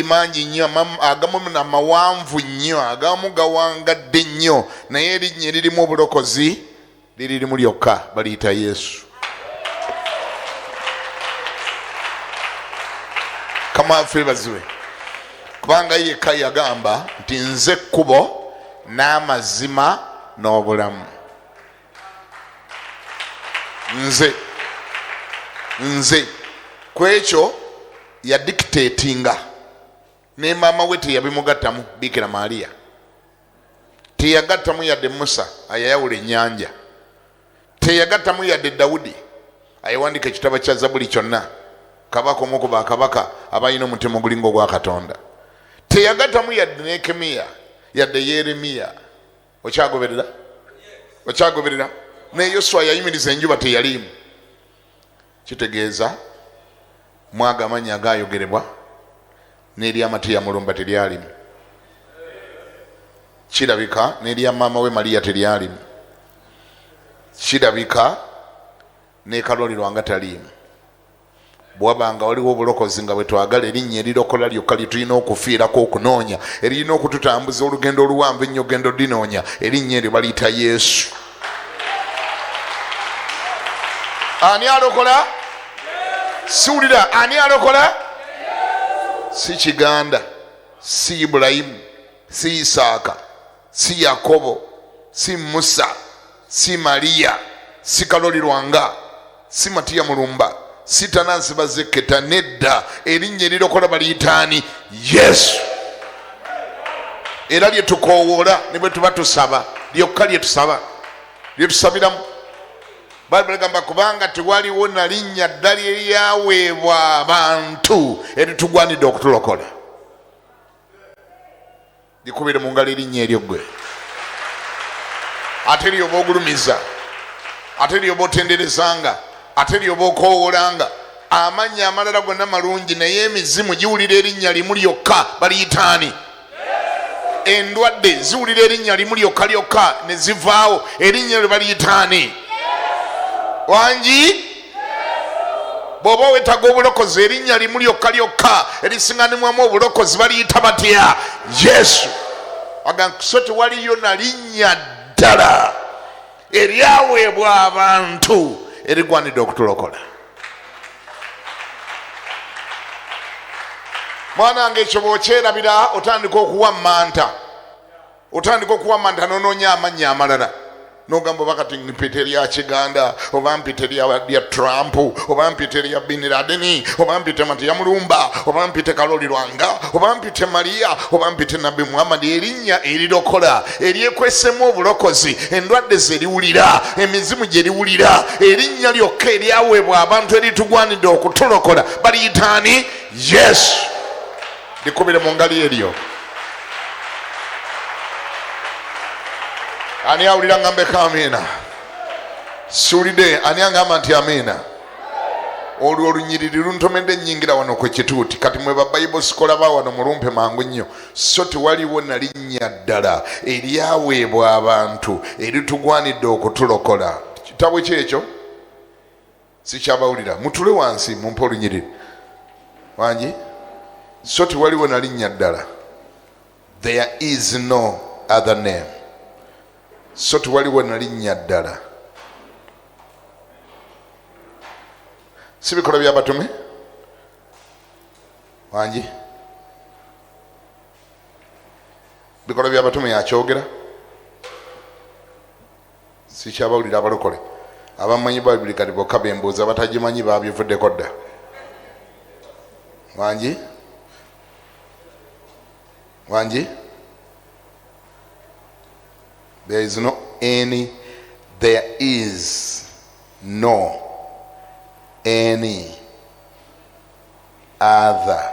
Mangi nnyo, agamu namawanvu nnyo, agamu gawangadde nnyo, naye erinnya eririmu obulokozi liririmu lyokka, baliyita Yesu. Kama waffe bazibe, kubanga yekka yagamba nti nze kkubo n'amazima n'obulamu. Nze ku ekyo yadictatinga, ne maama we teyabimugattamu, Bikira Maria teyagattamu yadde Musa ayayawula ennyanja, teyagattamu yadde Dawudi ayawandika ekitabo kya Zabuli kyonna, kabaka omu ku bakabaka abalina omutima ogulinga ogwa Katonda, teyagattamu yadde Nekemiya yadde Yeremiya. Okyagoberera? Okyagoberera? Ne Yoswa yayimiriza enjuba teyaliimu. Kitegeeza mwaga amannya agayogerebwa n'erya Matiya Mulumba teryalimu, kirabika n'erya maama we Mariya teryalimu, kirabika ne Kaloli Lwanga taliimu. Bwewabanga waliwo obulokozi nga bwe twagala, erinnya erirokola lyokka lye tulina okufiirako okunoonya, eririna okututambuza olugendo oluwanvu ennyo ogenda odinoonya, erinnya eryo baliyita Yesu. Ani alokola? Siwulira. Ani alokola? Si Kiganda, si Ibulayimu, si Isaaka, si Yakobo, si Musa, si Mariya, si Kaloli Lwanga, si Matiya Mulumba, si Tanansi Bazeketa. Nedda, erinnya erirokola baliyitaani? Yesu. Era lye tukoowoola ne bwe tuba tusaba, lyokka lye tusaba, lye tusabiramu. Bayibuli egamba kubanga tewaliwo na linnya ddala eryaweebwa abantu eritugwanidde okutulokola. Likubire mu ngalo erinnya eryo ggwe, ate lyoba ogulumiza, ate lyoba otenderezanga, ate lyoba okoowolanga. Amannya amalala gonna malungi, naye emizimu giwulira erinnya limu lyokka, baliyitaani? Endwadde ziwulira erinnya limu lyokka lyokka ne zivaawo, erinnya lyo baliyitaani? Wangi bw'oba wetaaga obulokozi, erinnya limu lyokka lyokka erisinganimwamu obulokozi baliyita batya? Yesu. Aga so tewaliyo na linnya ddala eryaweebwa abantu erigwanidde okutulokola. Mwana wange, ekyo bw'okyerabira otandika okuwa manta, otandika okuwa manta n'onoonya amannya amalala, n'ogamba oba kati mpite erya Kiganda, oba mpite erya Trump, oba mpite erya Bin Laden, oba mpite Matiya Mulumba, oba mpite Kaloli Lwanga, oba mpite Mariya, oba mpite Nabbi Muhammad. Erinnya erirokola eryekwesemu obulokozi, endwadde ze riwulira, emizimu gye riwulira, erinnya lyokka eryaweebwa abantu eritugwanidde okutulokola baliyitaani? Yesu. Likubire mu ngalo eryo. Ani awulira ngambeko amiina? Siwulidde. Ani angamba nti amiina? Olwo olunyiriri luntomedde nnyingira wano ku kituuti. Kati mwe ba Bible scholar ba wano mulumpe mangu nnyo. So tewaliwo na linnya ddala eryaweebwa abantu eritugwanidde okutulokola. Kitabo ki ekyo? Sikyabawulira. Mutule wansi mumpe olunyiriri. Wangi? So tewaliwo na linnya ddala. There is no other name. So tewaliwo na linnya ddala. Si bikolwa by'abatume? Wangi? Bikolwa by'abatume yakyogera. Sikyabawulira. Abalokole abamanyi Bayibuli kati bokka bembuuza, batagimanyi babivuddeko dda. Wangi? Wangi? There is no any, there is no any other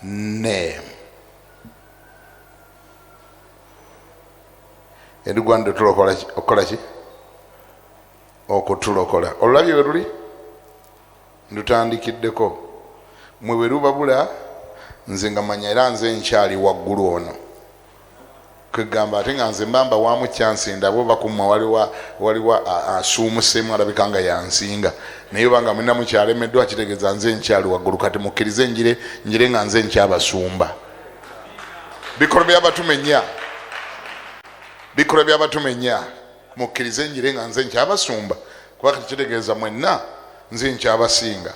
name erigwanidde okukola ki? Okutulokola. Olulabye bwe luli ndutandikiddeko, mwe bwe lubabula, nze nga manya era nze nkyali waggulu ono. Kwegamba ate nga nze mbamba waamu chance ndaba oba kummwe waliwo asuumusemu alabika nga yansinga, naye oba nga mulina mukyalemeddwa kitegeeza nze nkyali waggulu. Kati mukkirize njire nga nze nkyabasumba. Bikolwa by'abatume 4, bikolwa by'abatume 4, mukkirize njire nga nze nkyabasumba, kuba kati kitegeeza mwenna nze nkyabasinga.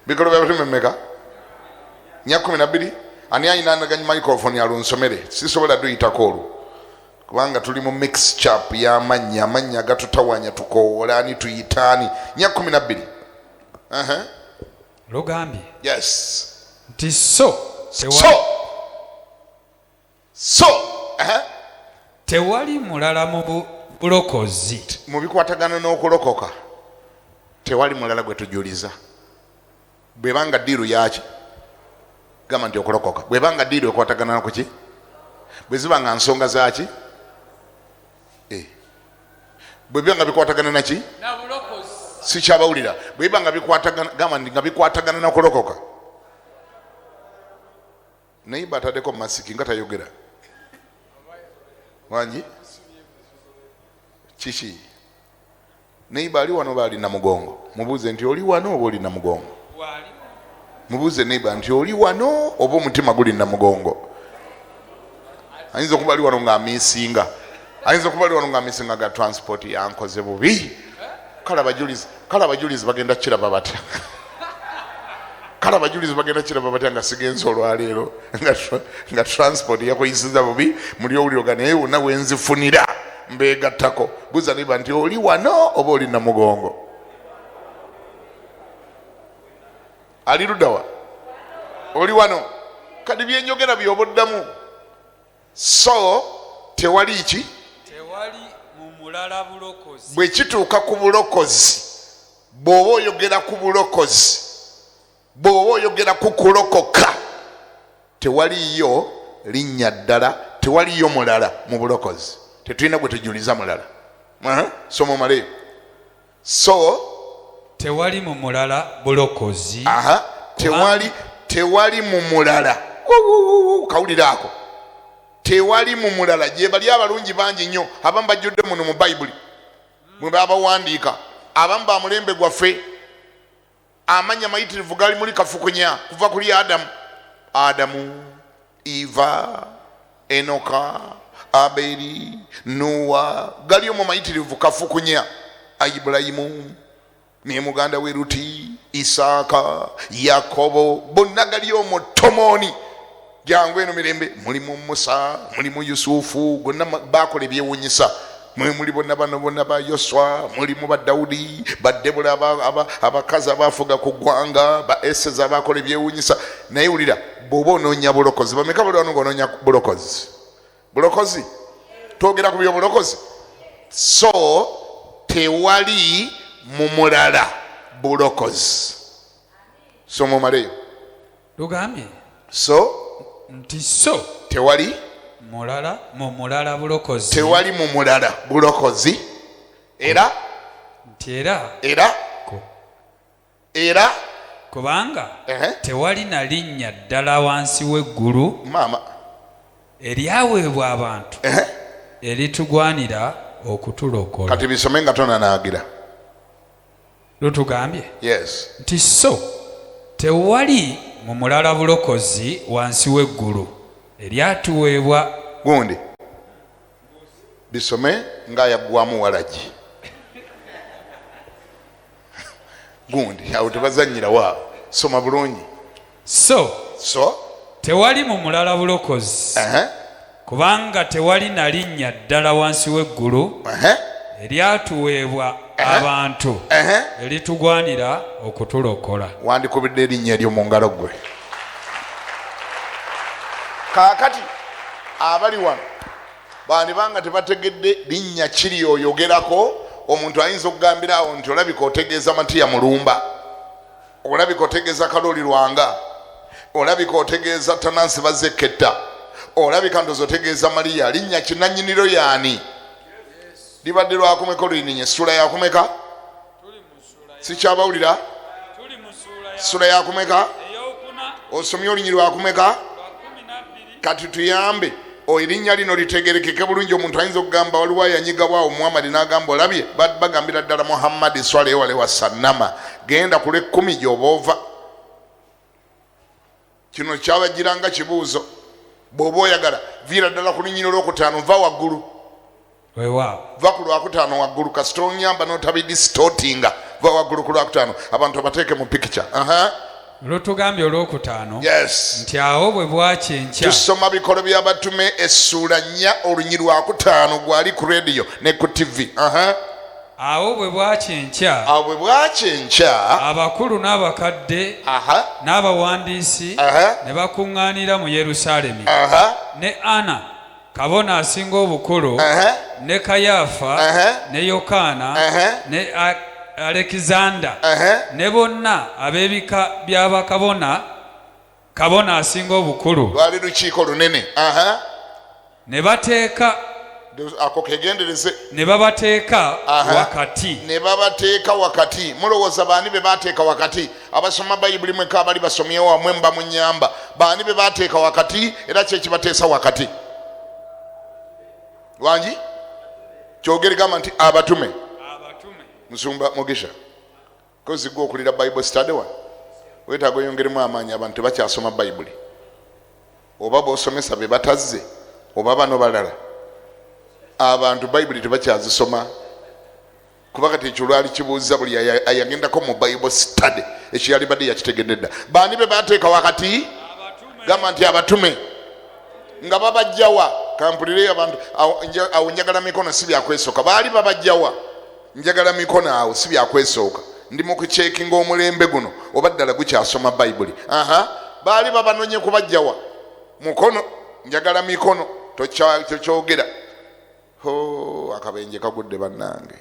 Bikolwa by'abatume mmeka? 4:12. Ani ayina anaganya microphone alunsomere? Sisobola duyitako olwo kubanga tuli mu mixture y'amannya, amannya gatutawanya, tukoowola ani, tuyitaani. 4:12. Lugambye Yes. nti so So tewali mulala mu bulokozi. Mu bikwatagana n'okulokoka tewali mulala gwe tujuliza. Bwebanga ddiiru yaki? Gamba nti okulokoka. Bwebanga ddiiru ekwatagana ku ki? Bwe ziba nga nsonga zaaki? Bwe biba nga bikwatagana na ki? Sikyabawulira. Bwe biba nga bikwatagana, gamba nti nga bikwatagana na kulokoka. Naye bataddeko masiki nga tayogera. Wangi? Kiki? Naye baali wano baali Namugongo. Mubuuze nti oli wano oba oli Namugongo? Mubuuze neighbor nti oli wano oba omutima guli Namugongo? Ayinza okuba ali wano ng'amiisinga. Ayinza okuba ali wano ng'amiisinga ga transport yankoze bubi. Kale abajulizi bagenda kiraba batya? Kale abajulizi bagenda kiraba batya nga sigenze olwaleero nga transport yakuyisiza bubi, muli owulira naye wonna we nzifunira mbeegattako. Buuza neighbor nti oli wano oba oli Namugongo? Ali luddawa? Oli wano? Kati byenjogera by'oboddamu. So tewali ki? Tewali mu mulala bulokozi. Bwe kituuka ku bulokozi, bw'oba oyogera ku bulokozi, bw'oba oyogera ku kulokoka, tewaliyo linnya ddala, tewaliyo mulala mu bulokozi. Tetulina gwe tujuliza mulala. Soma omaleyo. So tewali mu mulala bulokozi. Tewali mu mulala. Kawulira ako. Tewali mu mulala. Gye bali abalungi bangi nnyo abamu bajjudde muno mu Bayibuli mwe babawandiika, abamu ba mulembe gwaffe. Amannya mayitirivu gali muli kafukunya kuva kuli Adamu. Adamu, Eva, Enoka, Abeli, Nuwa, gali omwo mayitirivu kafukunya. Ibulayimu ne muganda we Luti, Isaaka, Yakobo, bonna gali omwo tomooni. Jangu eno mirembe, mulimu Musa, mulimu Yusufu, gonna bakola ebyewuunyisa. Mwe muli bonna bano bonna ba Yoswa, mulimu ba Dawudi, ba Debora, abakazi abaafuga ku ggwanga, ba Eseza abakola ebyewuunyisa. Naye wulira, bw'oba onoonya bulokozi, bameka bali wano ng'onoonya bulokozi? Bulokozi? Twogera ku by'obulokozi. So tewali mu mulala bulokozi. So mumaleyo. Lugambye So nti so tewali mulala mu mulala bulokozi. Tewali mu mulala bulokozi. Era nti era era era kubanga tewali na linnya ddala wansi w'eggulu maama eryaweebwa abantu eritugwanira okutulokola. Kati bisome nga tonanaagira. Lutugambye Yes. nti so tewali mu mulala bulokozi wansi w'eggulu eryatuweebwa. Gundi bisome ng'ayaggwamu walagi. Gundi awo tebazannyira waawo, soma bulungi. So So tewali mu mulala bulokozi kubanga tewali na linnya ddala wansi w'eggulu eryatuweebwa abantu eritugwanira okutulokola. Wandikubidde erinnya eryo mu ngalo ggwe. Kaakati abali wano bandibanga tebategedde linnya kiri oyogerako. Omuntu ayinza okugambira awo nti olabika otegeeza Matiya Mulumba, olabika otegeeza Kaloli Lwanga, olabika otegeeza Tanansi Bazeketta, olabika ndoza otegeeza Mariya. Linnya kinannyiniro yaani? Libadde lwakumeka olulininye? Essula yakumeka? Sikyabawulira. Essula yakumeka? Osomye olunyiri lwakumeka? Kati tuyambe. Erinnya lino litegerekeke bulungi. Omuntu ayinza okugamba waliwo ayanyigabwawo Muhammadi n'agamba olabye, bagambira ddala Muhammadi swalehi walehi wasallama, genda ku lw'ekkumi gy'oba ova. Kino kyabajjiranga kibuuzo. Bw'oba oyagala viira ddala ku lunyiriri olwokutaano, va waggulu. Weewaawo. Va ku lwakutaano waggulu, kasita onyamba n'otabidistortinga, va waggulu ku lwakutaano abantu abateeke mu pikica. Lutugambye olwokutaano Yes. nti awo bwe bwakya enkya. Tusoma Bikolo by'Abatume essuula 4 olunyi lwakutaano, gwali ku rediyo ne ku TV. Awo bwe bwakya enkya, Awo bwe bwakya enkya, abakulu n'abakadde n'abawandiisi ne bakuŋŋaanira mu Yerusaalemi, ne Ana kabona asinga obukulu, ne Kayaafa, ne Yokaana, ne Alekizanda, ne bonna ab'ebika bya bakabona, kabona asinga obukulu. Lwali lukiiko lunene. Ne bateeka Ako kegendereze. Ne babateeka wakati. Ne babateeka wakati. Mulowooza baani be bateeka wakati? Abasoma Bayibuli mwekka abali basomyewo wamwe muba mu nnyamba. Baani be bateeka wakati era ki ekibateesa wakati? Wangi? Kyogere, gamba nti abatume. Abatume. Musumba Mugisha, kozi gwe okulira Bible study wano, weetaaga oyongeremu amaanyi. Abantu tebakyasoma Bayibuli, oba b'osomesa be batazze oba bano balala. Abantu Bayibuli tebakyazisoma, kuba kati ekyo lwali kibuuza buli ayagendako mu Bible study, ekyo yalibadde yakitegedde dda. Baani be bateeka wakati? Gamba nti abatume. Nga babajjawa? Kampulireyo abantu awo, njagala mikono, si byakwesooka. Baali babajjawa? Njagala mikono awo, si byakwesooka. Ndi mu kucheckinga omulembe guno oba ddala gukyasoma Bayibuli. Aha, baali babanonye kubajjawa? Mukono, njagala mikono, tokyogera. Ho, akabenje kagudde bannange.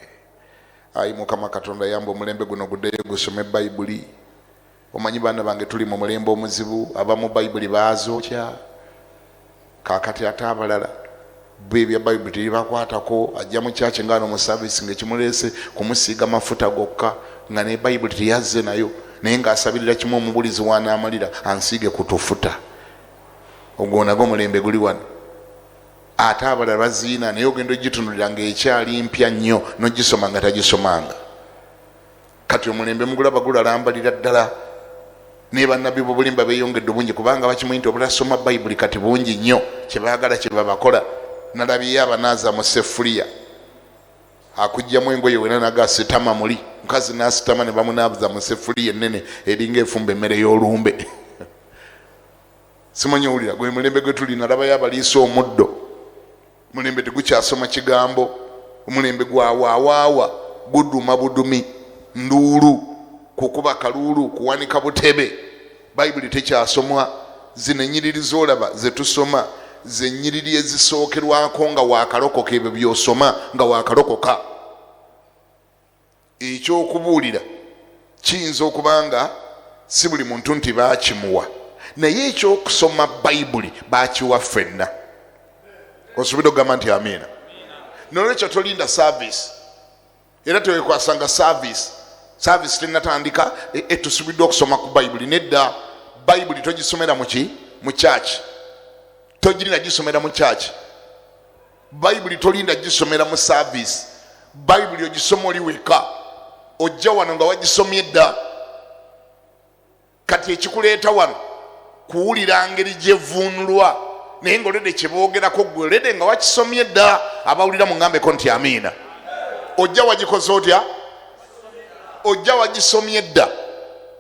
Ayi Mukama Katonda, yamba omulembe guno guddeyo gusome Bayibuli. Omanyi baana bange, tuli mu mulembe omuzibu. Abamu Bayibuli bazookya, kakati ate abalala bo ebya Bayibuli tebibakwatako. Ajja mu kyaki nga no mu service nga ekimuleese kumusiiga mafuta gokka, nga ne Bayibuli teyazze nayo, naye ng'asabirira kimu, omubulizi wanaamalira ansiige ku tufuta. Ogwo nagwo omulembe guli wano. Ate abalala baziina, naye ogenda ogitunulira ng'ekyali mpya nnyo, n'ogisoma nga tagisomanga. Kati omulembe mugulaba gulalambalira ddala, naye bannabbi b'obulimba beeyongedde obungi, kubanga bakimanyi nti obutasoma Bayibuli kati bungi nnyo. Kyebaagala kye babakola. Nalabyeyo abanaaza mu sefuliya, akugjamu engoye wena naga sitama muli mukazi, nasitama ne bamunaabuza mu sefuliya ennene eringa efumba emmere y'olumbe. Simanyi owulira gwe mulembe gwe tuli. Nalabayo abaliisa omuddo. Mulembe tegukyasoma kigambo, omulembe gwawaawaawa, guduma budumi, nduulu, kukuba kaluulu, kuwanika butebe. Bayibuli tekyasomwa. Zino enyiriri zolaba zetusoma, zenyiriri ezisookerwako nga wakalokoka. Ebyo byosoma nga wakalokoka. Ekyokubuulira kiyinza okuba nga si buli muntu nti bakimuwa, naye ekyokusoma Bayibuli bakiwa ffenna. Osobodde okugamba nti amiina? Nolwekyo tolinda service, era tewekwasanga service. Service tenatandika, tusubiddwa okusoma ku Bayibuli. Nedda, Bayibuli togisomera muki? Mu church. Togirinda gisomera mu church. Bayibuli tolinda gisomera mu service. Bayibuli ogisoma oli weka. Ojja wano nga wagisomye dda. Kati ekikuleeta wano kuwulira ngeri gyevuunulwa, naye nga olede kyeboogerako gwe olede nga wakisomye dda. Abawulira muŋambeko nti amiina. Ojja wagikoze otya? Ojja wagisomye dda.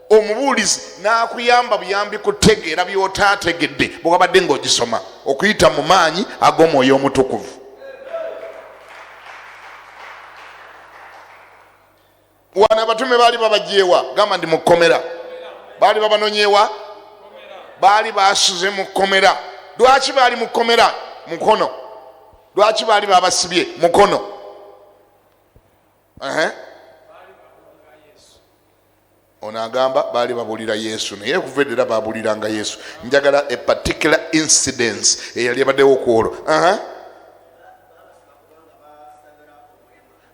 Omubuulizi n'akuyamba buyambi kutegeera by'otaategedde bwe wabadde ng'ogisoma, okuyita mu maanyi ag'Omwoyo Omutukuvu. Wano abatume baali babajjeewa? Gamba ndi mu kkomera. Baali babanonyewa? Baali basuze mu kkomera. Lwaki baali mu kkomera? Mukono. Lwaki baali babasibye? Mukono. Ehe. Ono agamba baali babuulira Yesu, naye okuva edda era babuuliranga Yesu. Njagala a particular incidence eyali ebaddewo ku olwo. Aha.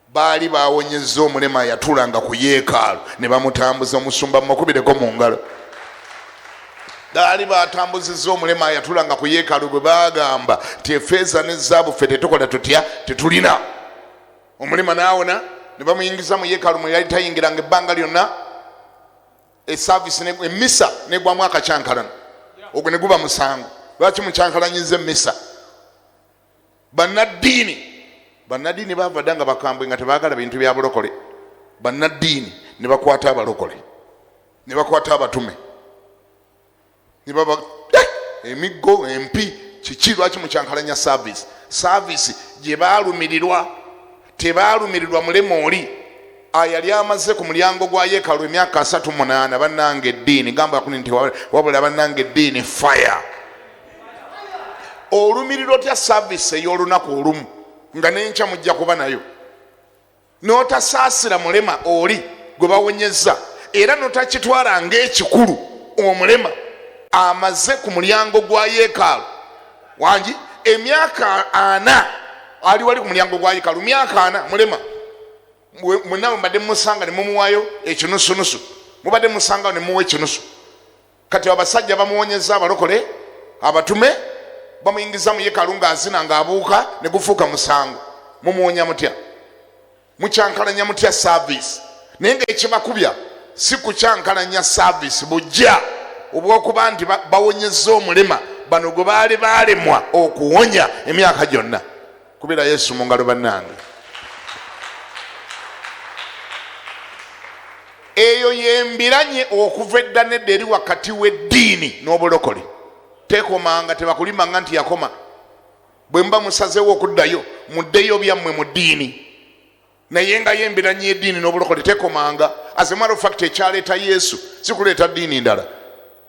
Baali bawonyezza omulema yatuulanga ku yeekaalu ne bamutambuza. Omusumba mukubireko mu ngalo. Baali batambuzizza omulema ayatulanga ku yeekaalu bwe baagamba nti efeeza ne zaabu ffe tetukola tutya, tetulina. Omulema n'awona ne bamuyingiza mu yeekaalu mwe yali tayingiranga ebbanga lyonna. Esaavisi emisa negwamu akakyankalano, ogwo ne guba musango. Lwaki mukyankalanyiza emisa? Bannaddiini baava dda nga bakambwe, nga tebaagala bintu bya bulokole. Bannaddiini ne bakwata abalokole, ne bakwata abatume, ne baba emiggo, empi, kiki. Lwaki mukyankalanya service? Service gye baalumirirwa, tebaalumirirwa mulema oli ayali amaze ku mulyango gwa yeekaalu emyaka 38. Bannange, eddiini, gamba kuni nti wabula bannange, eddiini fire. Olumirirwa otya service ey'olunaku olumu nga n'enkya mujja kuba nayo, n'otasaasira mulema oli gwe bawonyezza, era n'otakitwala ng'ekikulu omulema amaze ku mulyango gwa yeekaalu wangi emyaka 40? Ali wali ku mulyango gwa yeekaalu myaka 40, mulema. Mwenna mubadde mumusanga ne mumuwayo ekinusunusu, mubadde musanga ne mumuwa ekinusu. Kati abasajja bamuwonyeza, abalokole, abatume bamuyingiza mu yeekaalu ng'azina, ng'abuuka, ne gufuuka musango. Mumuwonya mutya? Mukyankalanya mutya service? Naye nga ekibakubya si kukyankalanya service, bujja obwokuba nti bawonyeza omulema bano gwe baali baalemwa okuwonya emyaka gyonna. Kubira Yesu mu ngalo. Bannange, eyo yembiranye okuva edda nedda eri wakati w'eddiini n'obulokole. Tekomanga, tebakulimanga nti yakoma. Bwe muba musazeewo okuddayo, muddeyo byammwe mu ddiini, naye nga yembiranye eddiini n'obulokole tekomanga. As a matter of fact, ekyaleeta Yesu si kuleeta ddiini ndala.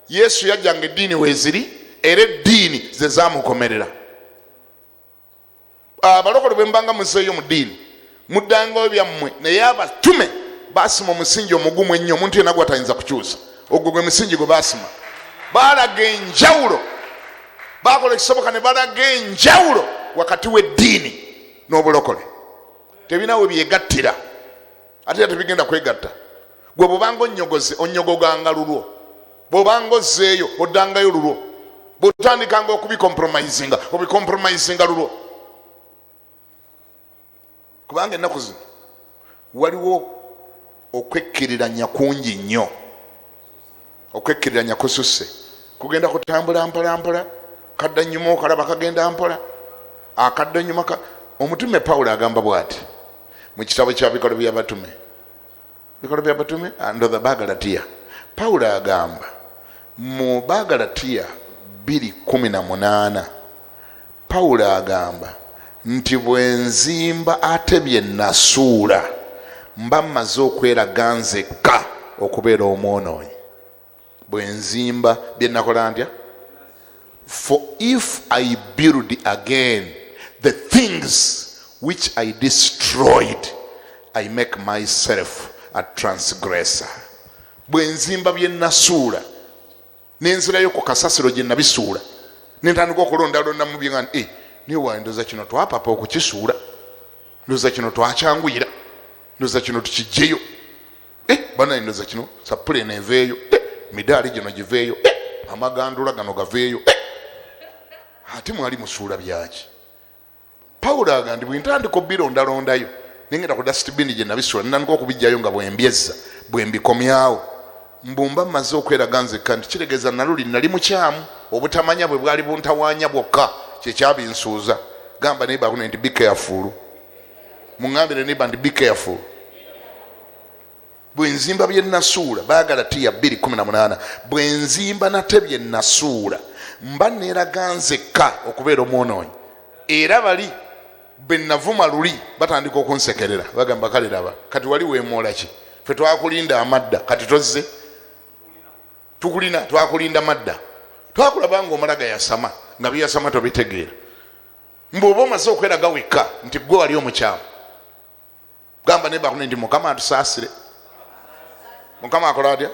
Yesu yajjanga eddiini weeziri, era eddiini ze zamukomerera. Abalokole bwe mubanga muzeeyo mu ddiini, muddangayo byammwe, naye abatume basima omusingi omugumu ennyo omuntu yenna gwatayinza kukyusa. Ogwo gwe musingi gwe basima. Balaga enjawulo, bakola ekisoboka ne balaga enjawulo wakati w'eddiini n'obulokole. Tebinawe byegattira, ate era tebigenda kwegatta. Gwe bwobanga onnyogoze, onnyogoganga lulwo. Bwobanga ozzeeyo, oddangayo lulwo. Bwotandikanga okubicompromisinga, obicompromisinga lulwo. Kubanga ennaku zino waliwo okwekkiriranya kungi nnyo, okwekkiriranya kususse, kugenda kutambula mpola mpola, kadda nyuma, okalaba kagenda mpola, akadda nyuma. Omutume Pawulo agamba bw'ati mu kitabo kya Bikolo byabatume, Bikolo byabatume, ndoza Bagalatiya. Pawulo agamba mu Bagalatiya 2:18, Pawulo agamba nti bwe nzimba ate bye nasuula, mba mmaze okweraga nzekka okubeera omwonoonyi. Bwe nzimba bye nakola ntya? For if I build again the things which I destroyed, I make myself a transgressor. Bwe nzimba bye nasuula, nenzirayo ku kasasiro gye nabisuula, nentandika okulondalonda mu byenga nti, "Eh, naye ndoza kino twapapa okukisuula, ndoza kino twakyanguyira, ndoza kino tukijjeyo. Eh, banaye, ndoza kino sapule eno eveeyo. Eh, midaali gino giveeyo. Eh, amagandula gano gaveeyo. Eh, ate mwali musuula byaki?" Pawulo aga nti bwe ntandika obirondalondayo, nengenda ku dustbin gye nabisuula, nentandika okubijjayo nga bwembyezza, bwe mbikomyawo, mbumba mmaze okweraga nzekka nti kiregeeza naluli nali mukyamu. Obutamanya bwe bwali buntawaanya bwokka kyekyabinsuuza. Gamba neighbor kuno nti be careful. Muŋŋambire neighbor nti be careful. Bwe nzimba bye nasuula, Bagalatiya 2:18, bwe nzimba nate bye nasuula, mba neeraga nzekka okubeera omwonoonyi, era bali be navuma luli batandika okunsekerera, bagamba, "Kale raba kati wali weemoola ki? Fe twakulinda amadda, kati tozze tukulina. Twakulinda madda, twakulaba nga omala gayasama, nga byeyasama tobitegeera." Mbw'oba omaze okweraga wekka nti gwe wali omukyamu. Gamba neighbor kuno nti Mukama atusaasire. Mukama akola atya?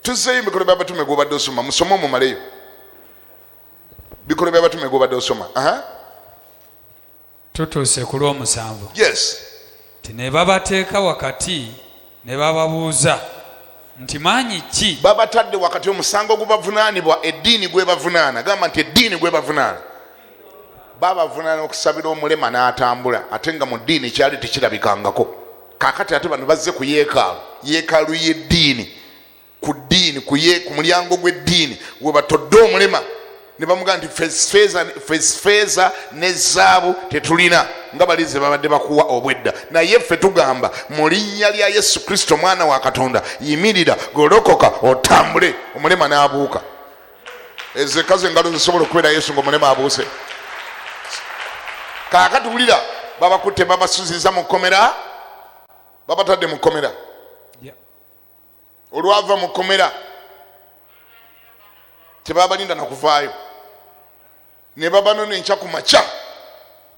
Tuzzeeyo Ebikolo byabatume gwobadde osoma, musome omumaleyo. Bikolo byabatume gwobadde osoma. Aha. Tutuuse ku lw'omusanvu. Yes. Ti ne babateeka wakati ne bababuuza. Nti maanyi ki? Babatadde wakati omusango gubavunaanibwa eddiini gwebavunaana. Gamba nti eddiini gwebavunaana. Babavunaana okusabira omulema n'atambula, ate nga mu ddiini kyali tekirabikangako. Kaakati ate bano bazze ku yeekaalu, yeekaalu y'eddiini, ku ddiini, ku mulyango gw'eddiini we batodde omulema ne bamugamba nti feeza ne zaabu tetulina, nga balize babadde bakuwa obwedda, naye ffe tugamba mu linnya lya Yesu Kristo mwana wa Katonda, yimirira, golokoka, otambule. Omulema n'abuuka. Ezo ekazi engalo zisobola okubeera Yesu ng'omulema abuuse. Kaakati wulira, babakutte babasuziza mu kkomera, babatadde mu kkomera. Olwava mu kkomera tebabalinda nakuvaayo, ne babanona enkya ku makya.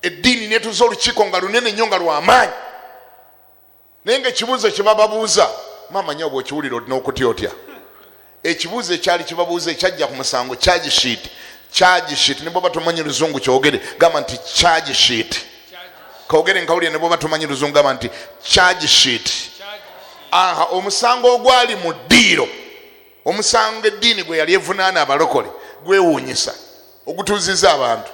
Eddiini netuza olukiiko nga lunene nnyo nga lwamaanyi, naye nga ekibuuzo kyebababuuza, maama nnyo bw'okiwulira olina okutya otya. Ekibuuzo ekyali kibabuuza ekyajja ku musango, charge sheet, charge sheet, ne bw'oba tomanyi luzungu kyogere, gamba nti charge sheet. Kogere nkawulire, ne bw'oba tomanyi luzungu gamba nti charge sheet. Aha, omusango ogwali mu ddiiro, omusango eddiini gwe yali evunaana abalokole gwewuunyisa, ogutuuziza abantu.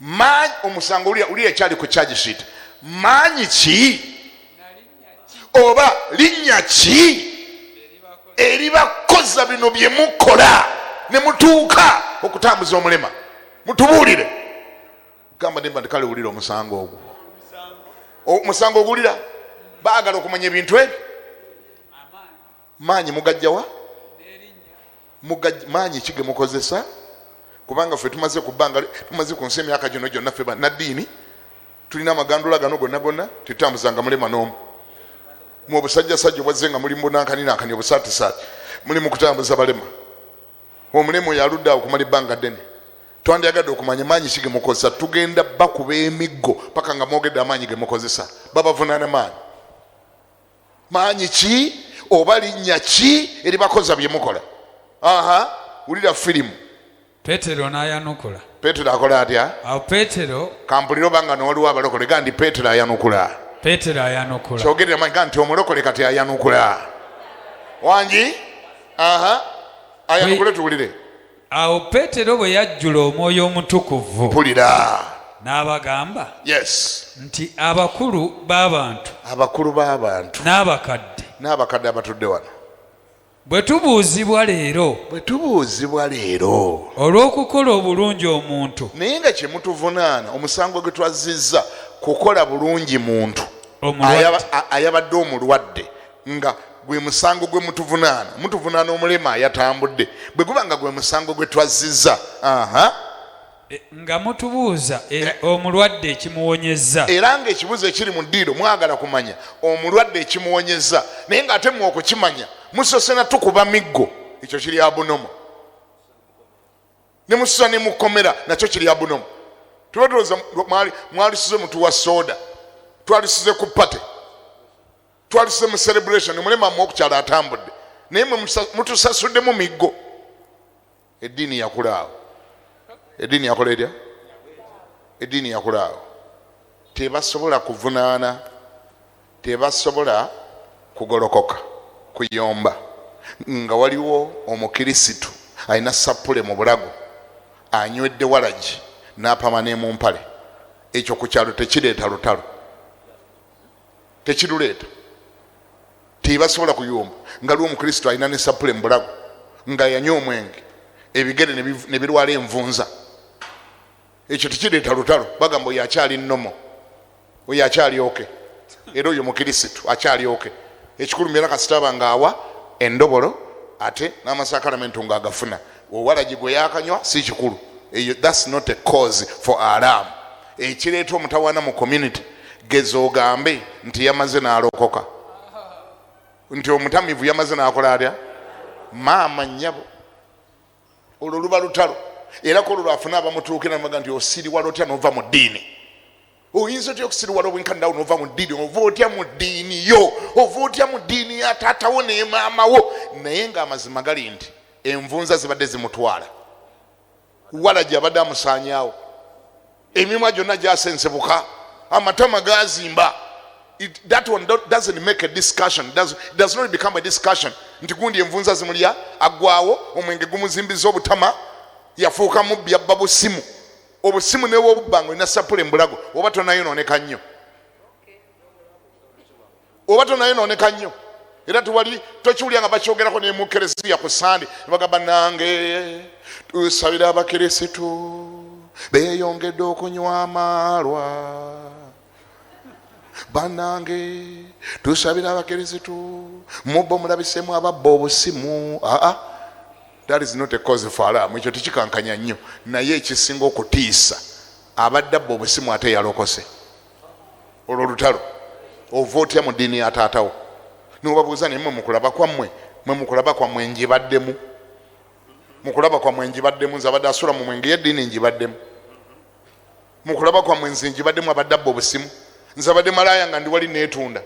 Maanyi omusango uli ekyali ku charge sheet, maanyi ki oba linnya ki eribakoza bino bye mukola ne mutuuka okutambuza omulema? Mutubuulire. Gamba nemba nti kale wulira omusango ogwo, omusango oguwulira. Baagala okumanya ebintu ebyo. Maanyi mugajjawa? Maanyi ki ge mukozesa? Kubanga ffe tumaze ku bbanga, tumaze ku nsi emyaka gino gyonna, ffe bannaddiini tulina amagandula gano gonna gonna, tetutambuzanga mulema n'omu. Mu obusajjasajja obwazze nga muli mubunankani nankani, obusaatisaati, muli mu kutambuza balema. Omulema oyo aludde awo okumala ebbanga ddene. Twandyagadde okumanya maanyi ki ge mukozesa. Tugenda bakuba emiggo paka nga mwogedde amaanyi ge mukozesa. Babavunaana maanyi. Maanyi ki oba linnya ki eribakoza bye mukola? Aha, wulira firimu. Peetero n'ayanukula. Peetero akola atya? Awo Peetero Kampulire obanga nowaliwo abalokole. Ga nti Peetero ayanukula. Peetero ayanukula. Kyogerera manyi, ga nti omulokole kati ayanukula. Wangi? Aha, ayanukule tuwulire. Awo Peetero bwe yajjula Omwoyo Omutukuvu, Mpulira. n'abagamba Yes. nti abakulu b'abantu, Abakulu b'abantu, n'abakadde, n'abakadde abatudde wano, bwe tubuuzibwa leero bwe tubuuzibwa leero olw'okukola obulungi omuntu naye nga kyemutuvunaana, omusango gwe twazizza kukola bulungi muntu omulwadde, ayabadde omulwadde, nga gwe musango gwe mutuvunaana. Mutuvunaana omulema ayatambudde. Bwe guba nga gwe musango gwe twazizza, aha. Nga mutubuuza omulwadde ekimuwonyezza, Era ng'ekibuuzo ekiri mu ddiiro, mwagala kumanya omulwadde ekimuwonyezza, naye ng'ate mwe okukimanya musose natukuba miggo. Ekyo kiri abnormal. Ne mususa ne mukomera, nakyo kiri abnormal. Tuba tulowooza mwalisuze mutuwa soda, twalisuze ku party, twalisuze mu celebration, omulema mmwe okukyalo atambudde, naye mwe mutusasuddemu miggo. Eddiini yakulaawo. Eddiini yakola etya? Eddiini yakulaawo. Tebasobola kuvunaana, tebasobola kugolokoka kuyomba nga waliwo omukirisitu alina sapule mu bulago, anywedde walagi n'apama ne mu mpale. Ekyo ku kyalo tekireeta lutalo, tekiruleeta. Tebasobola kuyomba nga liwo omukristo alina ne sapule mu bulago, nga yanywa omwenge, ebigere ne birwala envunza. Ekyo tekireeta lutalo. Bagamba oyo akyali normal, oyo akyali okay, era oyo mukirisitu akyali okay. Ekikulu mbeera kasitaba ngaawa endobolo ate n'amasakalamentu ng'agafuna. Owalagi gwe yakanywa si kikulu eyo, that's not a cause for alarm. Ekireeta omutawaana mu community, geza ogambe nti yamaze n'alokoka, nti omutamivu yamaze n'akola atya. Maama nnyabo, olwo luba lutalo. Era ko olwo lwafuna abamutuukira nabaga nti osiriwala otya nova mu ddiini? Oyinza otya okusiriwala obwenkanirawo nova mu ddiini? Ova otya mu ddiini yo? Ova otya mu ddiini ya taatawo ne maama wo? Naye ng'amazima gali nti envunza zibadde zimutwala, walagi abadde amusaanyaawo, emimwa gyonna gyasensebuka, amatama gazimba. That one doesn't make a discussion. Does not become a discussion. Nti gundi envunza zimulya aggwawo, omwenge gumuzimbiza obutama, yafuuka mubbi, yabba busimu. Obusimu ne bw'obubba nga olina sapule embulago, oba tonayonooneka nnyo. Oba tonayonooneka nnyo. Era tewali tokiwulira nga bakyogerako ne mu kereziya ku Sande, ne bagamba nange tusabira abakirisitu beeyongedde okunywa amalwa. Bannange tusabira abakirisitu mubbo mulabisemu ababba obusimu. Aa, that is not a cause for alarm. Ekyo tekikankanya nnyo, naye ekisinga okutiisa abadde abba obusimu ate yalokose. Olwo lutalo ova otya mu ddiini ya taatawo? N'obabuuza naye mmwe mukulaba kwammwe, mwe mukulaba kwammwe njibaddemu, mukulaba kwammwe njibaddemu, nze abadde asula mu mwenge y'eddiini njibaddemu, mukulaba kwammwe nze njibaddemu abadde abba obusimu, nze abadde malaaya nga ndi wali neetunda,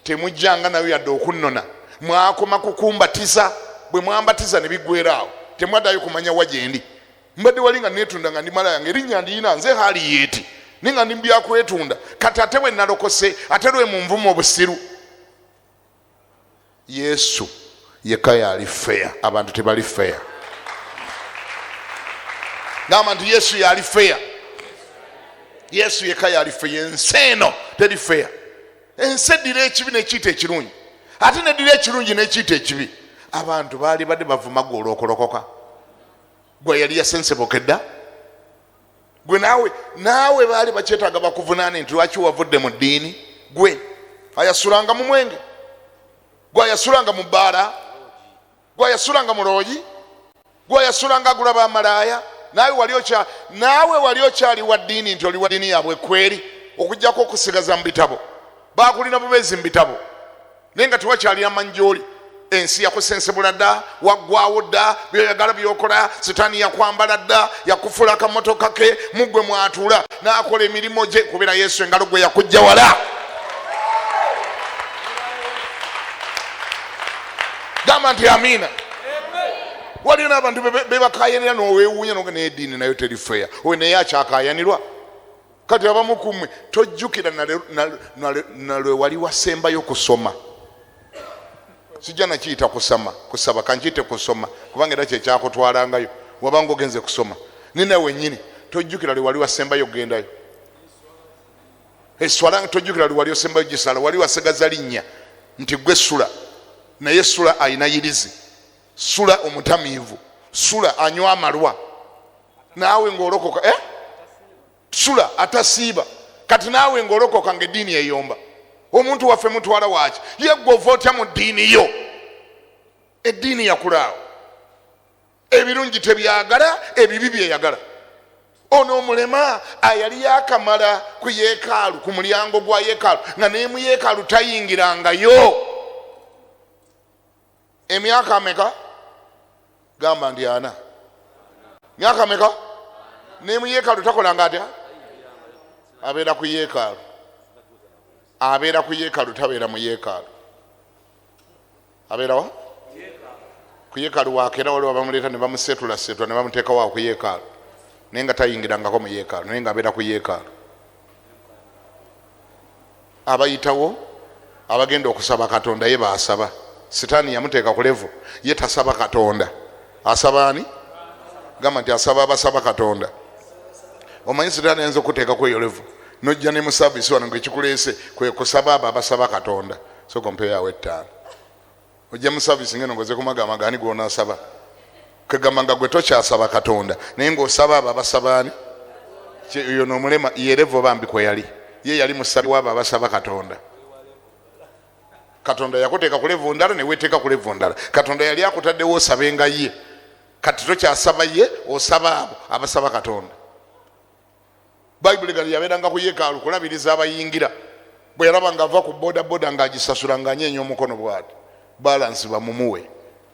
temujjanga nayo yadde okunnona, mwakoma kukumbatiza, bwe mwambatiza ne biggweera awo, temwaddayo kumanya wa gye ndi. Mbadde wali nga neetunda nga ndi malaaya, nga erinnya ndiyina nze haali yeeti, naye nga ndi mu byakwetunda. Kati ate bwe nalokose ate lwe munvuma obusiru. Yesu yekka yali fair, abantu tebali fair. Gamba nti Yesu yali fair. Yesu yekka yali fair. Ensi eno teri fair. Ensi eddira ekibi n'ekiyita ekirungi, ate n'eddira ekirungi n'ekiyita ekibi. Abantu baali badde bavuma gwe olw'okulokoka. Gwe yali yasensebuka edda. Gwe naawe baali bakyetaaga bakuvunaane nti lwaki wavudde mu ddiini. Gwe ayasulanga mu mwenge, gwe ayasulanga mu bbaala, gwe ayasulanga mu loogi, gwe ayasulanga agula bamalaaya, naawe wali okyali wa ddiini nti oli wa ddiini yaabwe kweri, okuggyako okusigaza mu bitabo. Baakulina bubeezi mu bitabo, naye nga tewakyali amanyi gy'oli. Ensi yakusensebula dda, waggwawo dda, byoyagala byokola, sitaani yakwambala dda, yakufuula akamotoka ke, muggwe mwatuula n'akola emirimu gye, kubera Yesu engalo gwe yakujja wala. Gamba nti amiina. Waliyo n'abantu bebakayanira n'oweewuunya n'oga naye eddiini nayo teri fair, oyo naye akyakayanirwa. Kati abamu ku mmwe tojjukira na lwe wali wasembayo kusoma. Sijja nakiyita kusama, kusaba kankiyite kusoma, kubanga era kyekyakutwalangayo wabanga ogenze kusoma. Naye nawe wennyini tojjukira lwe wali wasembayo kugendayo. Eswala tojjukira lwe wali osembayo gisala, wali wasigaza linnya nti gwe sula, naye sula alina yirizi, sula omutamiivu, sula anywa amalwa, naawe ng'olokoka, Sula atasiiba. Kati naawe ng'olokoka ng'eddiini eyomba. Omuntu waffe mutwala waaki? Ye ggwe ova otya mu ddiini yo? Eddiini yakulaawo. Ebirungi tebyagala, ebibi byeyagala. Ono omulema ayali yakamala ku yeekaalu, ku mulyango gwa yeekaalu, nga ne mu yeekaalu tayingirangayo. Emyaka ameka? Gamba nti ana. Myaka ameka? Ne mu yeekaalu takolanga atya? Abeera ku yeekaalu. Abeera ku yeekaalu, tabeera mu yeekaalu. Abeera wa? Ku yeekaalu wakeera waliwo abamuleeta ne bamuseetulaseetula ne bamuteekawo awo ku yeekaalu, naye nga tayingirangako mu yeekaalu, naye ng'abeera ku yeekaalu. Abayitawo abagenda okusaba Katonda ye baasaba. Sitaani yamuteeka ku levo, ye tasaba Katonda. Asaba ani? Gamba nti asaba abasaba Katonda. Omanyi Sitaani ayinza okuteekako eyo levo, n'ojja ne mu service wano ng'ekikuleese kwe kusaba abo abasaba Katonda. Sooka ompeeyo awo 5. Ojja mu service ng'eno ng'oze kumagamaga ani gw'onaasaba. Kegamba nga gwe tokyasaba Katonda, naye ng'osaba abo abasaba ani? Oyo n'omulema ye levo bambi kwe yali. Ye yali musabi w'abo abasaba Katonda. Katonda yakuteeka ku levo ndala ne weeteeka ku levo ndala. Katonda yali akutaddewo osabenga ye. Kati tokyasaba ye, osaba abo abasaba Katonda. Bayibuli gano yabeeranga ku yeekaalu kulabiriza abayingira. Bwe yalaba ng'ava ku bodaboda ng'agisasula ng'anyeenya omukono bw'ati, balansi bamumuwe,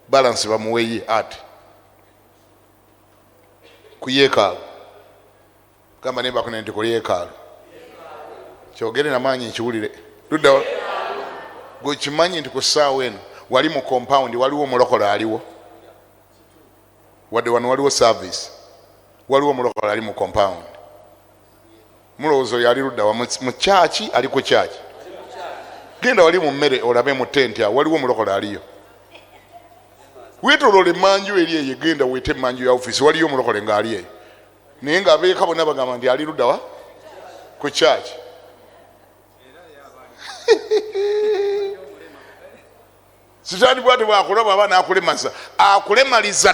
balansi bamuwe ye ati ku yeekaalu. Gamba naye bakune nti ku yeekaalu. Kyogere na maanyi nkiwulire. Ludda gwe kimanyi nti ku ssaawa eno wali mu compound waliwo omulokole aliwo. Wadde wano waliwo service, waliwo omulokole ali mu compound. Mulowooza oyo ali ludda wa? Mu church, ali ku church. Genda wali mu mmere olabe mu tenti awo waliwo omulokole aliyo. Weetoloola emmanju eri eyo, genda weete emmanju ya ofiisi, waliyo omulokole ng'ali eyo, naye ng'abeeka bonna bagamba nti ali ludda wa ku kyaki. Sitaani bwati bwakulaba aba n'akulemaza, akulemaliza.